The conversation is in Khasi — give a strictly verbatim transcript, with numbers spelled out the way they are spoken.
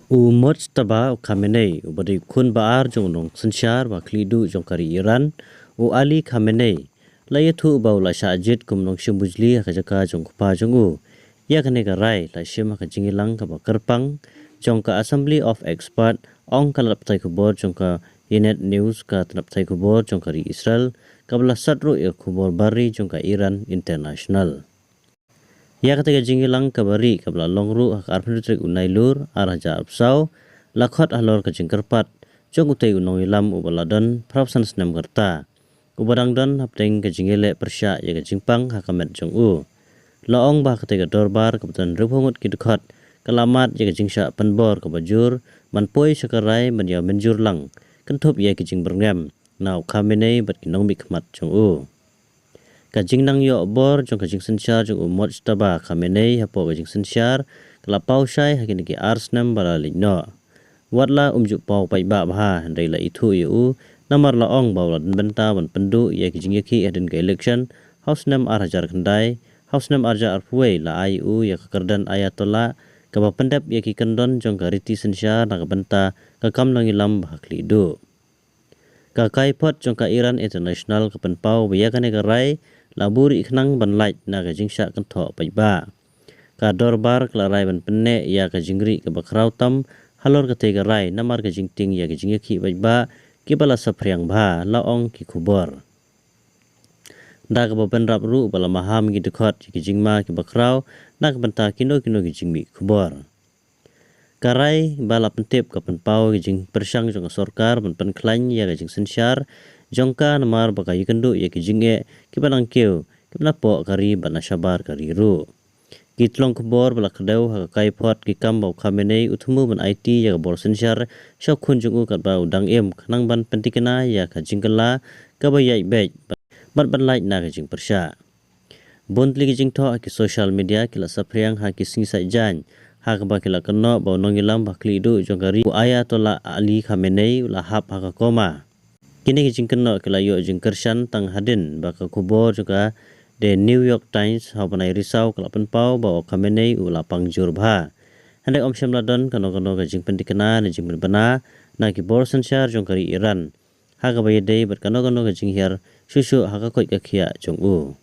U Mojtaba Khamenei, uba dei u khun ba ar jong u nongsynshar ba khlieh duh jong ka ri Iran, u Ali Khamenei, la ïathuh ba u la shah jied kum u nongshim bujli ha ka jaka jong u kpa jong u. Ïa kane ka rai la shim ha ka jingïalang kaba kyrpang jong ka Assembly of Expert, ong ka lad pathai khubor jong ka Ynet News, ka tnat pathai khubor jong ka ri Israel, kaba la sot ruh ïa ka khubor bar ri jong ka Iran International. Ïa kata ka jingïalang kaba ri kaba la long ruh ha ka arphew tarik u Nailur, ar hajar arphew saw, la khot halor ka jingkyrpad jong utei u nongïalam uba la don phra phew san snem ka rta, uba dang don hapdeng ka jingïaleh pyrshah ïa ka jingpang ha ka met jong u. La ong ba ha katei ka dorbar kaba don hynriewphew ngut ki dkhot, ka la mad ïa ka jingshah pynbor kaba jur ban poi sha ka rai ban ïa mynjur lang, kynthup ïa ki jingbyrngem na u Khamenei bad ki nongmihkhmat jong u. Ka jingnang ïoh bor jong ka jingsynshar jong u Mojtaba Khamenei hapoh ka jingsynshar ka la paw shai ha kine ki ar snem ba la leit noh. Wat la um ju paw paidbah bha, hynrei la ithuh ïa u, namar la ong ba u la don bynta ban pynduh ïa ki jingïakhih hadien ka election ha u snem ar hajar khyndai, ha u snem ar hajar arphew wei la ai u ïa ka kyrdan Ayatollah, kaba pyndep ïa ki kyndon jong ka riti synshar na ka bynta ka kam nongïalam ba ha khlieh duh. Ka kaiphod jong ka Iran International ka pynpaw ba ïa kane ka rai la buh ri khnang ban lait na ka jingshah kynthoh paidbah. Ka dorbar ka la rai ban pynneh ïa ka jingri kaba khraw tam halor katei ka rai namar ka jingtieng ïa ka jingïakhih paidbah kiba la saphriang bha, la ong ki khubor. Da kaba bynrap ruh ba la maham ki dkhot ïa ki jingma kiba khraw na ka bynta kino kino ki jingmih khubor. Ka rai ba la pyntip ka pynpaw ïa ka jingpyrshang jong ka sorkar ban pynkhlaiñ ïa ka jingsynshar jong ka namar ba ka ïakynduh ïa ki jingeh kiba nangkiew kiba napoh ka ri bad na shabar ka ri ruh. Ki tlong khubor ba la kdew ha ka kaiphod ki kam ba u Khamenei u thmu ban aiti ïa ka bor synshar sha u khun jong u katba u dang im, khnang ban pyntikna ïa ka jingkylla kaba ïaid beit bad ban lait na ka jingpyrshah. Bun tylli ki jingthoh ha ki social media ki la saphriang ha ki sngi saitjaiñ, ha kaba ki la kynnoh ba u nongïalam ba khlieh duh jong ka ri u Ayatollah Ali Khamenei u la hap ha ka coma. Kine ki jingkynnoh ki la ïoh jingkyrshan tang hadien ba ka khubor jong ka The New York Times ha u bnai Risaw ka la pynpaw ba u Khamenei u la pang jur bha. Hynrei ym shym la don kano kano ka jingpyntikna ne jingpynbna na ki bor synshar jong ka ri Iran ha kaba ïadei bad kano kano ka jinghiar shuh shuh ha ka koit ka khiah jong u.